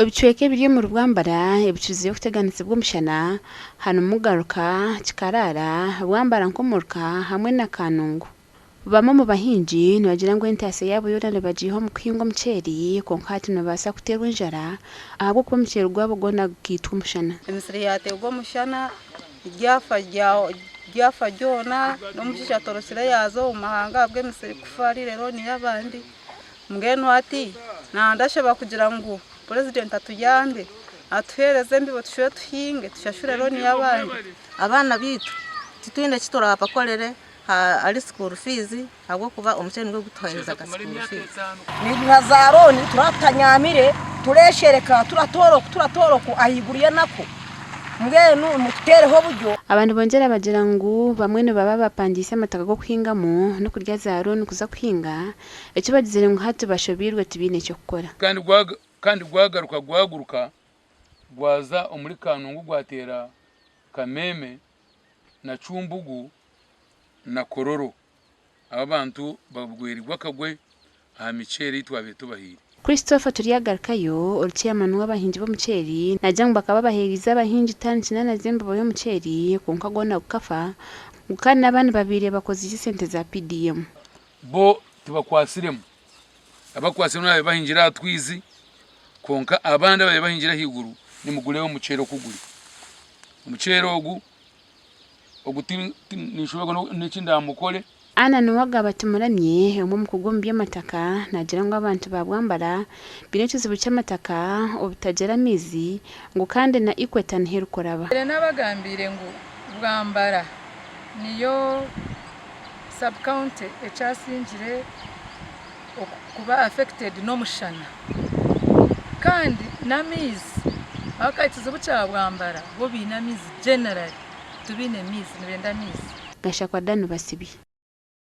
Ebicweka ebiri omuri Bwambara ebikirizeyo kuteganisibwa omushana harimu Garuka, Kikaraara, Bwambara Nkomuruka hamwe na Kanungu. Bamwe omu bahingi nibagira ngu entaasya yaabo yoona nibagiiha omu kuhinga omuceeri kwonka hati nibabaasa kuteerwa enjara ahabw'okuba omuceeri gwabo gwona gukaitwa omushana. Emisiri yaateerwa omushana ryafa ryona n'omushaija atorokire yaaza omu mahanga ahabw'emisiri kufa ariire looni y'abandi. Mbwenu hati nandashaba kugira ngu purezidenti atuyambe atuheereze embibo tushube tuhinge tushashure looni y'abandi. Abaana baitu titwine eki turaabakorere ahari school fees ahabw'okuba omuceeri nigwo gutuheereza school fees. Nka za looni turaba tutanyamire tureshereka turatoora oku turatoora oku ahaiguru y'enaku mbwenu mututeereho oburyo. Aba nibongyera bagira ngu bamwe nibaba bapangiise amataka g'okuhingamu n'okurya za looni kuza kuhinga, eki bagizire ngu hati bashobeirwe tibaine ky'okukora. Kandi gwagaruka gwaguruka gwaza omuri Kanungu gwateera Kameme na Cumbugu na Kororo. Aba bantu bagwerirwe akagwe aha miceeri ei twabaire tubahaire. Christopher Turyagarukayo, ori chairman w'abahingi b'omuceeri naagira ngu bakaba baheeriize abahingi taani kinaana z'embibo y'omuceeri kwonka gwona gukafa ngu kandi n'abandi babaire bakozeise esente za PDM. Bo tibakwatsiremu, abakwatsiremu n'ababaire bahingire aha twizi kwonka abandi ababaire bahingire ahaiguru nimugureeba omuceeri oku guri. Omuceeri ogu Ogu tinshoberwa n'eki ndaamukore. Anna Nuwagaba Tumuramye, omwe omukugu omu by'amataka naagira ngu abantu ba Bwambara baine ekizibu ky'amataka obutagira amaizi ngu kandi na Equator niho erikuraba. Nabagambiire ngu Bwambara niyo sub-county ekyasingire kuba affected n'omushana kandi n'amaizi ahabw'okuba ekizibu kya Bwambara bo baine amaizi generally tibaine maizi nibenda amaizi. Gashakwa Dan Basibi.